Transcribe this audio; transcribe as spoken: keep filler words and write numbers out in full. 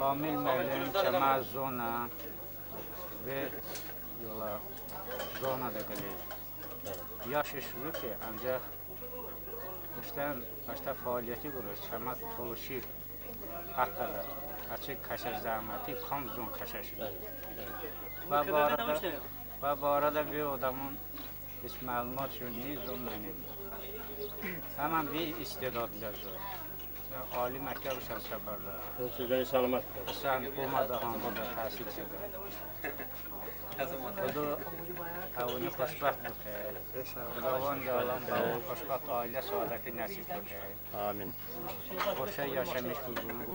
Kamil məllim çəmə zonə ve yolə zonədə qıləy. Yaşış ru ki, ancəx ıştən bəştə fəaliyyəti qurış, çəmə tolışi həxədə, əçəy kəşə zəhməti kam zon kəşə şudə. Bəy barədə, bəy barədə ve odəmon hiç məlumat çı ni, zon nıni. Həmən ve istedadlə zo. Ali məktəbış əv səfərdə. Sizə səlomət. Sən Qomədə, Hamburqda təhsil çədə. Xıdo əvoni xoşbəxt bıkə. Xıdovəndi aləm bəvon xoşbəxt ailə səadəti nəsib bıkə. Amin. Xoşə yaşamış bıbun.